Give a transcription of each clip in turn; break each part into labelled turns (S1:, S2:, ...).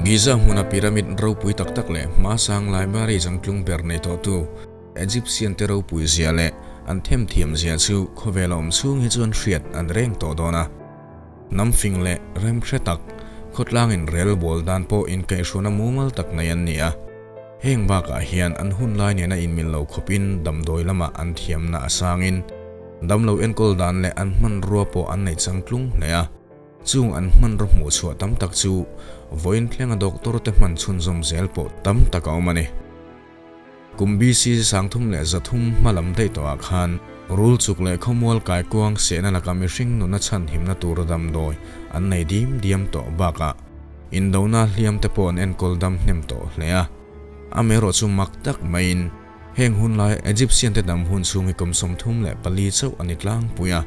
S1: Giza hmuna pyramid ropui tak tak leh hmasang library changtlung ber nei tawhtu Egyptian te ropui zia leh an themthiam zia chu khawvel a awm chhung hi chuan hriat an reng tawh dawn a. Hnam fing leh rem hre tak, khawtlangin rel bawl dan pawh inkaihhruana mumal tak nei an ni a. Heng bakah hian an hun lai nena inmil lo khawpin damdawi lamah an thiamna a sangin, damlo enkawl dan leh an hmanrua pawh an nei changtlung hle a. Chung an hmanraw hmuh chhuah tam tak chu vawiin thlenga doctor te hman chhunzawm zel pawh tam tak a awm a ni. Kum BC 3300 hma lam daih tawhah khan rul chuk leh khawmual kaikuang sehna laka mihring nuna chhanhimna tur damdawi an nei dim diam tawh bakah indona hliam te pawh an enkawl dam hnem tawh hle a. Amaherawh chu mak tak maiin heng hun lai Egyptian te dam hun chhung hi kum 34 chauh a ni tlangpui a,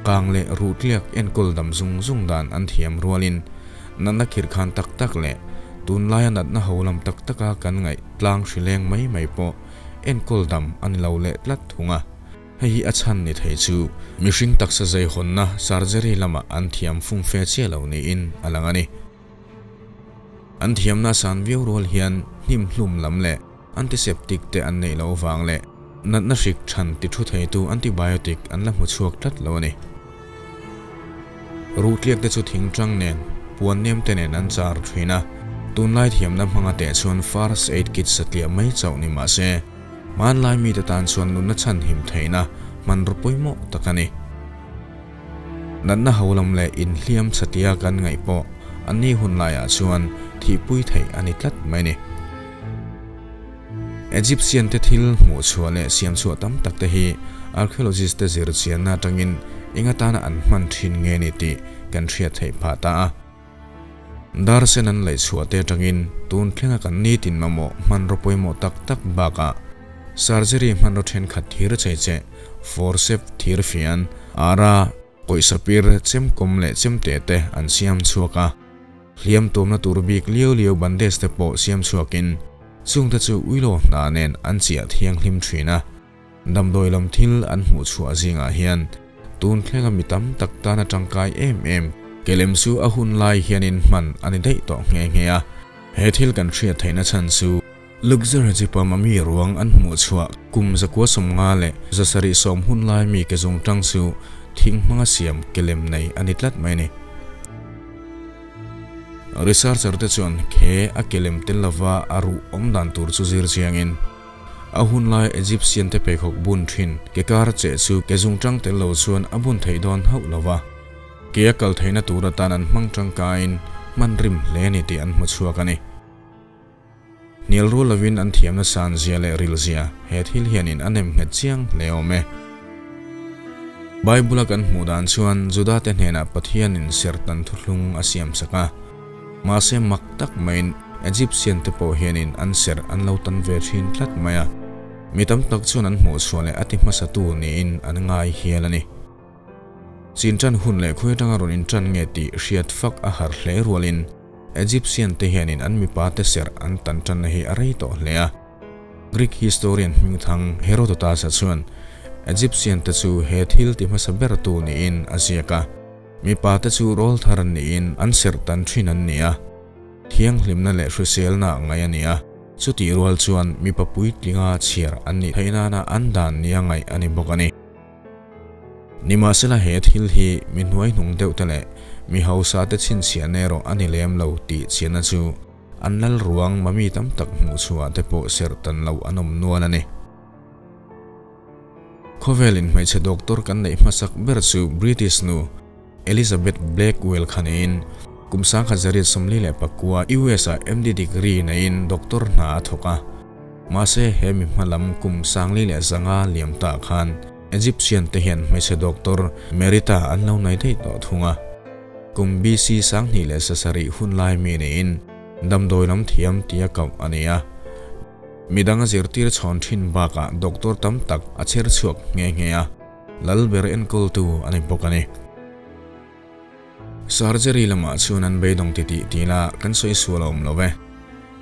S1: kang leh ruhtliak enkawl dam zung zung dan an thiam rualin natna khirhkhan tak tak leh tunlaia natna ho lam tak taka kan ngaih tlang hrileng mai mai pawh enkawl dam a ni lo leh tlat thung a. Hei hi a chhan ni thei chu mihring taksa zeihawnna surgery lamah an thiam fumfe chiah lo niin a lang a ni. An thiamna san viau rual hian hnim hlum lam leh antiseptic te an neih loh vang leh natna hrik than ti thu theitu antibiotic an la hmu chhuak tlat lo a ni. Ruhtliak te chu thingtang nen, puan nem te nen an char thin a, tunlai thiamna hmanga teh chuan first aid kit satliah mai chauh ni mah se, hmanlai mite tan chuan nunna chhanhim theihna hmanraw pawimawh tak a ni. Natna ho lam leh inhliam chhatia kan ngaih pawh an ni hun laiah chuan thihpui theih a ni tlat mai ni. Egyptian te thil hmuh chhuah leh siam chhuah tam tak te hi archaeologist te zir chianna atangin eng atana an hman thin nge ni tih kan hriat theih phah ta a. Dar sen an laih chhuah te atangin tun thlenga kan nitin mamawh hmanraw pawimawh tak tak bakah surgery hmanraw thenkhat thir chei che, forceps thir fian, ara, pawisa pir, chemkawm leh chemte te an siam chhuak a. Hliam tuamna tur bik liau liau bandage te pawh siam chhuakin chungte chu uilo hna nen an chiah thianghlim thin a. Damdawi lam thil an hmuh chhuah zingah hian tun thlenga mi tam tak tana tangkai em em kelem chu a hun lai hianin hman a ni daih tawh nghe nghe a. He thil kan hriat theihna chhan chu Luxor chipa mami ruang an hmuh chhuah kum 1970 hun lai mi ke zung tang chu thing hmanga siam kelem nei a ni tlat mai ni. Researcher te chuan khe a kelem tel lova a ruh awm dan tur chu zir chiangin a hun lai Egyptian te pheikhawk bun thin ke kar che chu ke zung tang tel lo chuan a bun thei dawn hauh lova. Ke a kal theihna tur atan an hmang tangkaiin hman rim hle ni tih an hmu chhuak a ni. Hnial rual lovin an thiamna san zia leh ril zia he thil hianin a nem nghet chiang hle awm e. Bible-a kan hmuh dan chuan Juda te hnenah Pathianin serhtan thuthlung a siam sak a. Mahse mak tak maiin Egyptian te pawh hianin an serh an lo tan ve thin tlat mai a. Mi tam tak chuan an hmuh chhuah leh a ti hmasatu niin an ngai hial a ni. Chin tan hun leh khawi atanga rawn intan nge tih hriat fak a har hle rualin Egyptian te hianin an mipa te serh an tan tanna hi a rei tawh hle a. Greek historian hmingthang Herodotus-a chuan Egyptian te chu he thil ti hmasa ber tu niin a ziak a. Mipa te chu rawl thar an niin an serh tan thin an ni a. Thianghlimna leh hriselna ngaih a ni a. Chutih rual chuan mipa puitlinga chhiar an nih theih nana an dan nia ngaih a ni bawk a ni. Nimahsela he thil hi mi hnuaihnung deuh te leh mi hausa te chhinchhiah na erawh a ni lem lo tih chianna chu an lal ruang mami tam tak hmuh chhuah te pawh serh tan lo an awm nual a ni. Khawvelin hmeichhe doctor kan neih hmasak ber chu British nu Elizabeth Blackwell kha neiin kum 1949 US ah MD degree neiin doctor hna a thawk a. Mahse he mi hmalam kum 45 liam ta khan Egyptian te hian hmeichhe doctor Merita an lo nei daih tawh thung a. Kum BC 2007 hun lai mi neiin damdawi lam thiam tia kauh a ni a. Midang a zirtir chhawn thin bakah doctor tam tak a chher chhuak nghe nghe a. Lal ber enkawltu a ni bawk a ni. Surgery lamah chuan an beidawng ti tih tih la kan sawi sual a awm lo ve.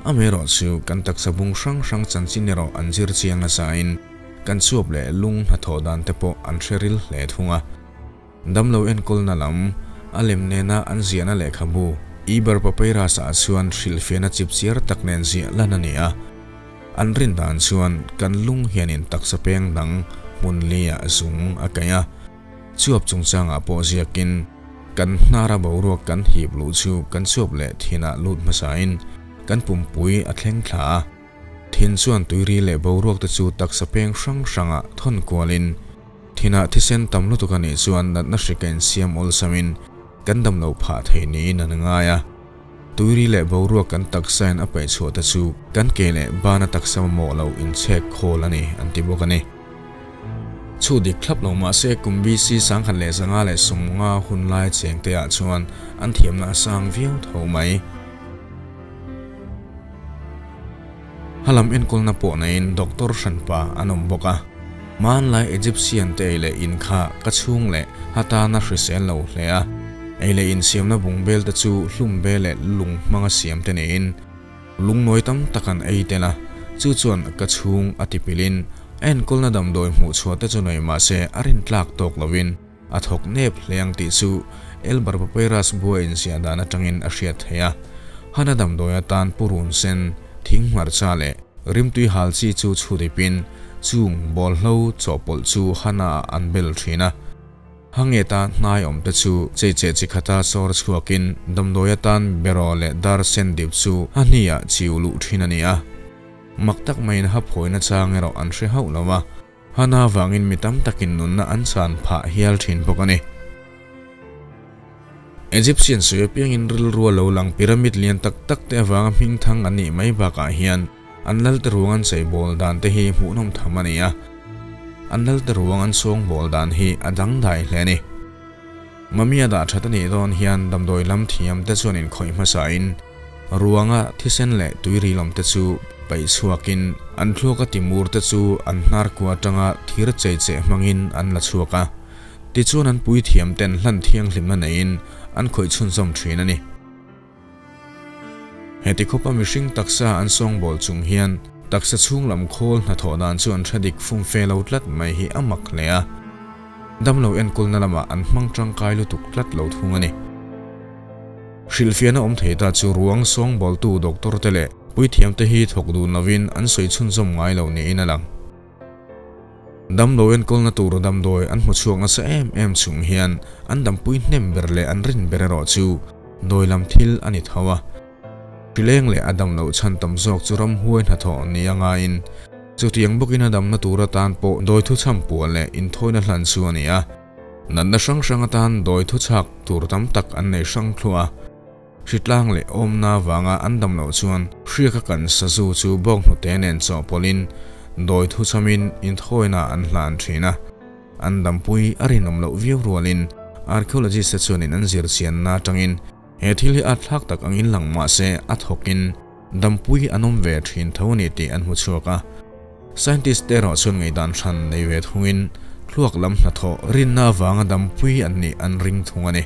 S1: Amaherawh chu kan taksa bung hrang hrang chanchin erawh an zir chiang nasain kan chuap leh lung hnathawh dan te pawh an hre ril hle thung a. Damlo enkawlna lam a lem nena an ziahna lehkhabu Eber Papyrus-ah chuan hrilhfiahna chipchiar tak nen ziah lan a ni a. An rin dan chuan kan lung hianin taksa peng dang hmun liah zung a kaih a. Chuap chungchangah pawh ziakin kan hnara boruak kan hip luh chu kan chuap leh thinah lut hmasain kan pumpui a thleng thla a. Thin chuan tuiri leh boruak te chu taksa peng hrang hrangah thawn kualin thinah thisen tam lutuk a nih chuan natna hri ka insiam awlsamin kan dam lo phah thei niin an ngai a. Tuiri leh boruak kan taksain a paih chhuah te chu kan ke leh bana taksa mamawh lo inchhek khawl a ni an ti bawk a ni. Chhu dik thlap lo mah se kum BC 1550 hun lai cheng te ah chuan an thiamna a sang viau tho mai. Halam enkawlna pawh neiin doctor hranpa an awm bawk a. Hmanlai Egyptian te ei leh in kha ka chhung leh hatana hrisel lo hle a. Ei leh in siamna bungbel te chu hlum be leh lung hmanga siam te niin lungnawi tam tak an ei tel a. Chu chuan ka chhung a tipilin a enkawlna damdawi hmuh chhuah te chu nei mah se a rintlak tawk lovin a thawk nep hle ang tih chu Elbar Papyrus bua inziah dan atangin a hriat theih a. Hana damdawi atan purun sen, thing hmarcha leh rimtui hal chi chu chhudipin chung bawlhlo chawhpawlh chu Hana ah an bel thin a. Hangeta hnai awm te chu cheicheh chi khata sawr chhuakin damdawi atan beraw leh dar sen dip chu a hniah chiu luh thin a ni a. Mak tak maiin ha phawina chang erawh an hre hauh lo a. Hana vangin mi tam takin nunna an chan phah hial thin bawk a ni. Egyptian sawi apiangin rilru a lo lang pyramid lian tak tak te avanga hming thang an nih mai bakah hian an lalte ruang an cheibawl dan te hi hmuhnawm tham a ni a. An lalte ruang an sawngbawl dan hi a dangdai hle a ni. Mummy a dah that a nih dawn hian damdawi lam thiam te chuan inkhawih hmasain Ruanga thisen leh tuirilawm te chu paih chhuakin an thluaka timur te chu an hnar kua atanga thir chei cheh hmangin an la chhuak a. Tichuan an puithiam ten hlan thianghlimna neiin an khawih chhunzawm thin a ni. Heti khawpa mihring taksa an sawngbawl chung hian taksa chhung lam khawl hnathawh dan chu an hre dik fumfe lo tlat mai hi a mak hle a. Damlo enkawlna lamah an hmang tangkai lutuk tlat lo thung a ni. Hrilhfiahna awm thei ta chu ruang sawngbawltu doctor te leh puithiam te hi thawk dun lovin an sawi chhunzawm ngai lo niin a lang. Damlo enkawlna tur damdawi an hmu chhuak nasa em em chung hian an dampui hnem ber leh an rin ber erawh chu dawi lam thil a ni tho a. Hrileng leh a damloh chhan tam zawk chu ramhuai hnathawh ni a ngaiin chutiang bawkin a damna tur atan pawh dawi thuchham puah leh inthawina hlan chu a ni a. Natna hrang hrang atan dawi thuchhak tur tam tak an nei hrang thluah a, hritlang leh awmna avanga an dam loh chuan hriaka kan sazu chu bawk hnute nen chawhpawlhin dawi thuchhamin inthawina an hlan thin a. An dampui a rinawm loh viau rualin archaeologist te chuanin an zir chianna atangin he thil hi a thlak tak angin lang mah se a thawkin dampui an awm ve thin tho a ni tih an hmu chhuak a. Scientist te erawh chuan ngaihdan hran nei ve thungin thluak lam hnathawh rinna avanga dampui an nih an ring thung a ni.